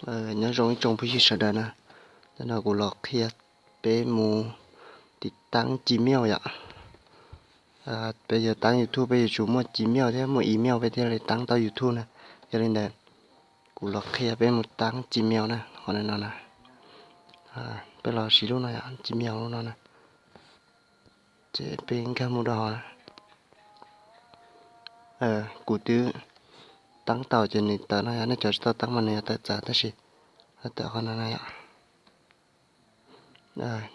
Nyob zoo ib tsoom phooj ywg sawv daws na, ntawm no kuv los qhia peb mus tiv taab Gmail yom. Peb yuav taab YouTube peb yuav tsum muaj Gmail thiab muaj email peb thiaj li taab tau YouTube na. Yog li ntawd kuv los qhia peb mus taab Gmail na, qhov no na. Peb los siv lub no yom, Gmail lub no na. Ces peb nkag mus rau hauv na. Kuv twb taab tau ces nws tawm no yom, nej cov tsis tau taab mas nws yuav tawm txawv tab sis tawm qhov no no yom.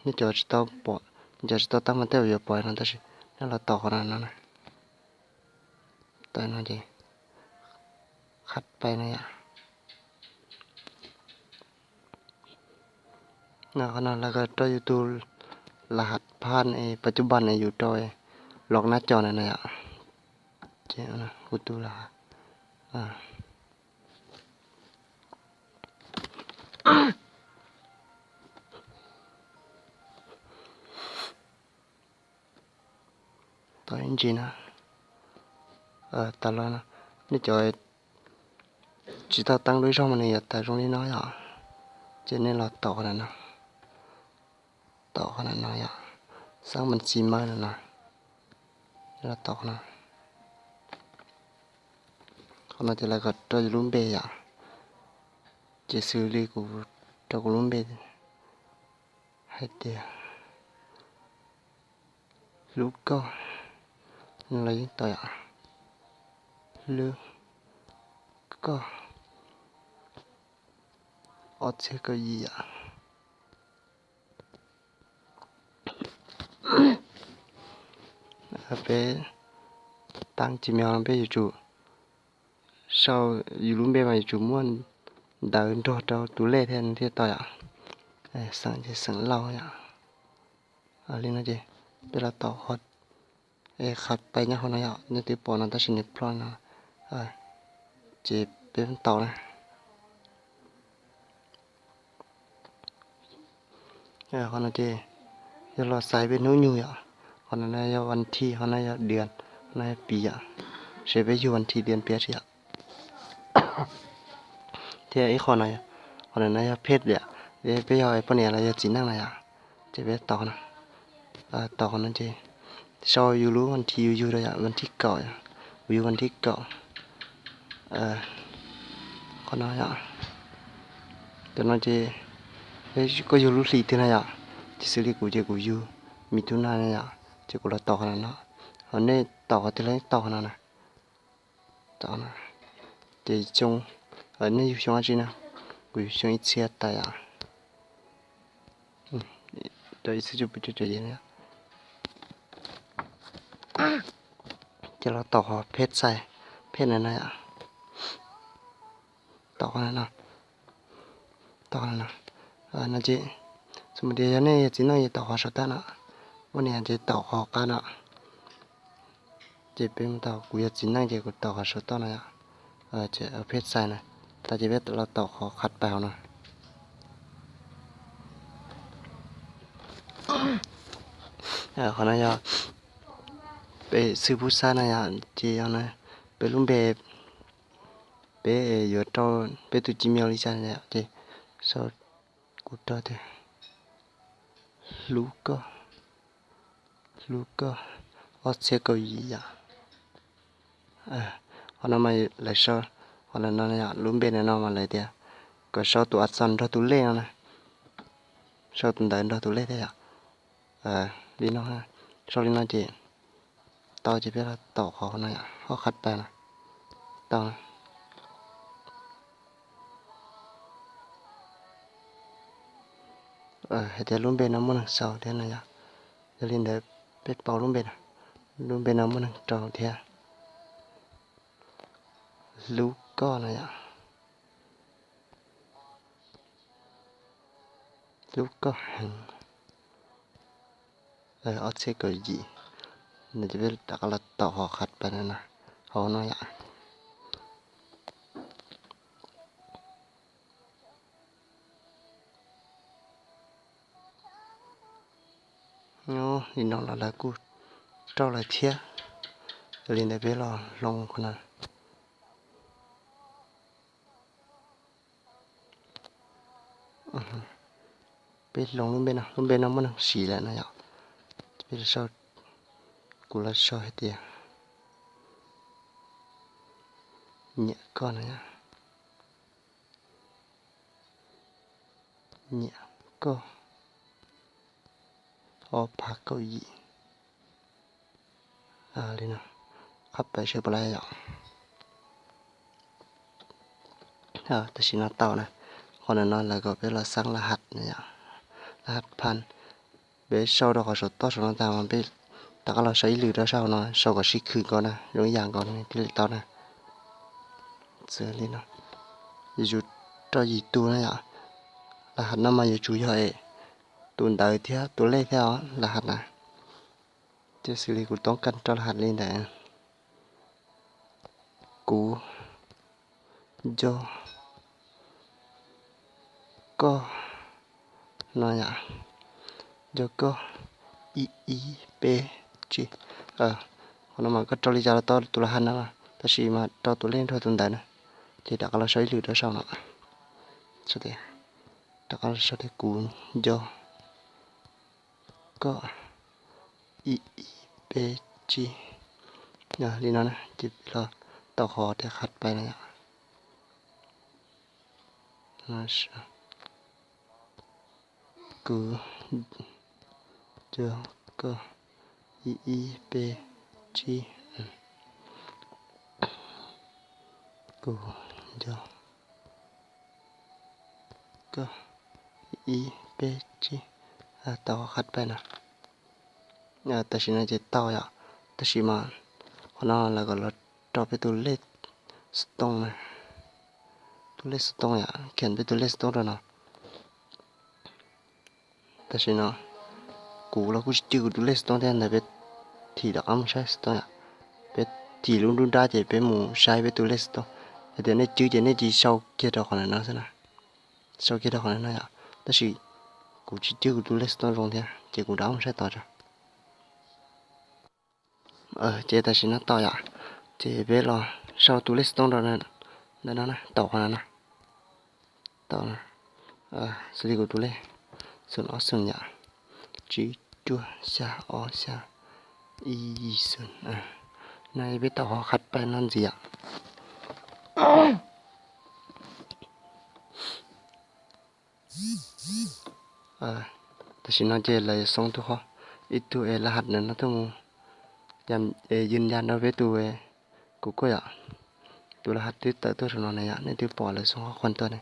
Nej cov tsis tau pom, cov tsis tau taab mas tej zaum yuav pom no tab sis nej los tom qhov no no na. Tawm no ces qhab pais no yom. Qhov no lawv kom rau yus tus laj has phaj es pab cub npaj es yus rau lov nab cov na no yom. Ces kuv tus laj has tau ib ntsis na. Tas los no, nej cov tsis tau taab lub zog mas nws yuav tawm zoo li no yom. Ces nej los tom qhov no, tom qhov no no yom, xab mas xi mawb no no. Los tom qhov no, qhov no ces lawv kom rau yus lub npe yom. Ces xws li kuv rau kuv lub npe hais tias Hlub Koj, los yeej tau yom. Hlub Koj, ob txhiab kaum yim yom. Peb taab Gmail no peb yuav tsum sau yus lub npe mas yuav tsum muaj ntawv nrog rau tus lej thiab nws thiaj tau yom. Xeem ces xeem Lauj yom. Li no ces peb los tom qhov qhab pais nyob hauv no yom, nej twb pom no tab sis nws ploj no. Ces peb tom na. Qhov no ces yog los xaiv peb hnub nyoog yom. Qhov no yog vas thiv, qhov no yog dias, qhov no yog piv yom. Seb peb yug vas thiv dias piv tsi yom. Thiab ib qho no, qhov no yog phej yom, peb yog poj niam los yog txiv neej na yom. Ces peb tom no, tom qhov no ces sau yus lub vas thiv yus yug rau yom, vas thiv kaum yom, kuv yug vas thiv kaum. Qhov no yom, cov no ces koj yug lub hli twg na yom, ces xws li kuv ces kuv yug mi thub na yom, ces kuv los tom qhov no no, ho nej tom qhov twg los tom qhov no na. Ces xyoo, nej yug xyoo dab tsi na, kuv yug xyoo ib txhiab tawm yom. Rau ib txhiab cuaj puas cuaj caum yim na. Ces los tom qhov phej xais, phej no na yom. Tom qhov no, tom qhov no. No ces, xws li tias yog nej yog txiv neej ces tom qhov saum toj no, poj niam ces tom qhov qab no. Ces peb mus tau, kuv yog txiv neej ces kuv tom qhov saum toj no yom. Ces phej xais na, tas ces peb los tom qhov qhab pais hauv no. Qhov no yog peb xwb pub xab na yom, ces yog peb lub npe, peb yuav rau peb tus Gmail li cas na yom, ces sau kuv rau tias Hlub Koj, Hlub Koj ob txhiab kaum yim yom. Qhov no mas lawv sau, qhov no no yom, lub npe no no mas lawv tias kom sau tus a xos nrog tus lej no na, sau tus ntawv nrog tus lej thiab yom. Li no, sau li no ces tau ces peb los tom qhov no yom, qhov qab pais no, tau. Hais tias lub npe no muaj neeg sau thiab no yom, yog li ntawd peb paub lub npe no, lub npe no muaj neeg rau thiab. Hlub Koj no yom. Hlub Koj heev, ob txhiab kaum yim. No ces peb rov qab los tom qhov qab pais no na, hauv no yom. Li no los lawv kuj rau lawm thiab. Yog li ntawd peb los hloov qhov no. Peb hloov lub npe no, lub npe no muaj neeg siv lawm no yom. Peb los sau, kuv los sau hais tias nyiam koj no yom. Nyiam koj ob phav kaum yim. Li no, qhab pais seb puas laib yom. Tam sim no tau na, qhov no no lawv kom peb los xab la has na yom, la has phan. Peb sau rau qhov saum toj saum no tag mas peb rov qab los sau ib lwm rau saum no, sau kom sib khwm nkaus na, zoo ib yam nkaus thiaj li tau na. Xws li no, yuav tsum rau yim tug na yom. La has no mas yuav tsum yog es tus ntawv thiab tus lej thiab os, la has na. Ces xws li kuv toob kas rau la has li ntawd, kuv nco koj no yom, nco koj ib ib peb tsib. Qhov no mas koj rau li cas los tau tus la has no, tab sis mas rau tus lej nrog tus ntawv na. Ces rov qab los sau ib lwm rau saum no, rov qab los sau tias kuv nco koj ib ib peb tsib. Li no na ces los tau qhov tias qhab pais no yom. Kuv nco koj ib ib peb tsib. Kuv nco koj ib peb tsib. Tau qhab pais no. Tam sim no ces tau yom. Tab sis mas qhov no lawv kom los rau peb tus lej xov tooj na, tus lej xov tooj yom, khiav peb tus lej xov tooj rau no. Tam sim no kuv los kuj tsis cwj kuv tus lej xov tooj thiab ntawd, peb thim rov qab mus saib xov tooj yom. Peb thim lub nruab nrab ces peb mus saib peb tus lej xov tooj. Hais tias nej cwj ces nej cia li sau kiag rau qhov ntawm no xwb na, sau kiag rau qhov ntawm no yom. Tab sis kuv tsis cwj kuv tus lej xov tooj zoo thiab ces kuv rov qab mus saib tod tso. Ces tam sim no tau yom, ces peb los sau tus lej xov tooj rau ntawm no na, tau qhov no na, tau, xws li kuv tus lej xoom ob xoom yom, tsib cuaj xya ob xya ib yim xoom. No peb tau qhov qhab pais no ntxiv yom. Tam sim no ces lawv yuav xoo tug qhov, ib tug es la has ntawm no tuaj mus, es yws yas rau peb tus, kuv kuj yom, tus la has twb tawm tuaj saum no na yom, nej twb pom lawv xoo qhov qhuas tuaj ne.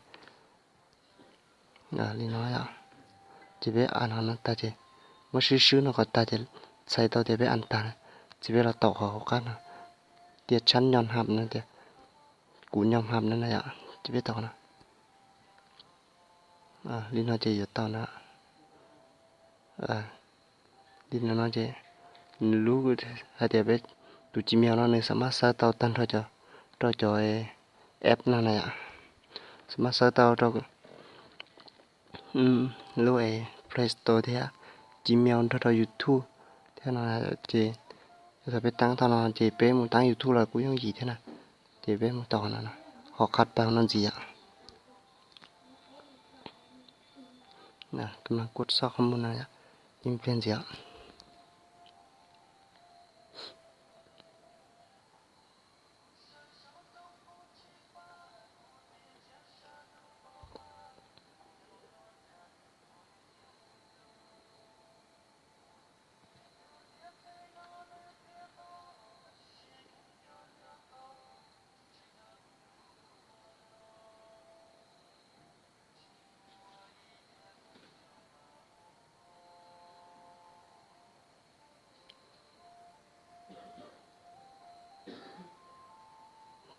Li no yom, ces peb as no no tag ces muab swb swb no kom tag ces txhais tau tias peb as tag na, ces peb los tau qhov hauv qab no, tias tshab nyo ham no tias, kuv nyo ham no na yom, ces peb tau no. Li no ces yuav tau na. Li no no ces nws lub hais tias peb tus Gmail no nws xam maj xawb tau tag nrho rau cov app no na yom, xam maj xawb tau rau lub Play Store thiab Gmail nrog rau YouTube thiab no. Ces yog thaum peb taab tau no ces peb mus taab YouTube los kuj yooj yim thiab na. Ces peb mus tau qhov no, qhov qhab pais no ntxiv yom. Kuv mam kuj txoj qhov mus no ib pliag ntxiv.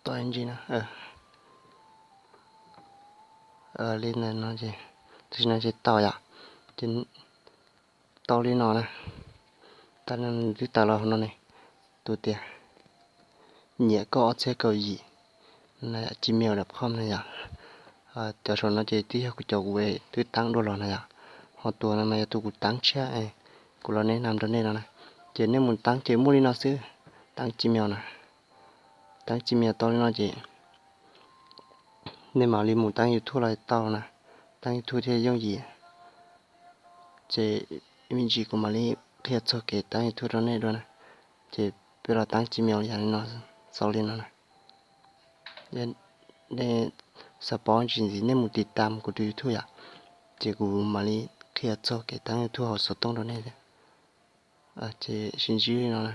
Tau ntsis na, li ntawm no ces, tam sim no ces tau yom, ces tau li no na, tau li no twb tawm los hauv no ne, tus tias nyiam koj ob txhiab kaum yim, Gmail dot com na yom. Cov saum no ces twb yog kuv cov kuv twb taab dua los na yom, ho tus no mas yog tus kuv taab tshiab, kuv los nes nam rau nej no na. Ces nej mus taab ces muaj li no xwb, taab Gmail na, taab Gmail tau li no ces nej mam li mus taab YouTube los tau na. teeb YouTube thiab yooj yim. Ces me ntsis kuv mam li qhia txog kev teeb YouTube rau nej dua na. Ces peb los teeb Gmail yam li no, xaus li no na. Nej xav paub ntsis ntxiv nej mus tiv tam kuv tus YouTube yom, ces kuv mam li qhia txog kev teeb YouTube hauv xov tooj rau nej thiab. Ces sib ntsib li no na.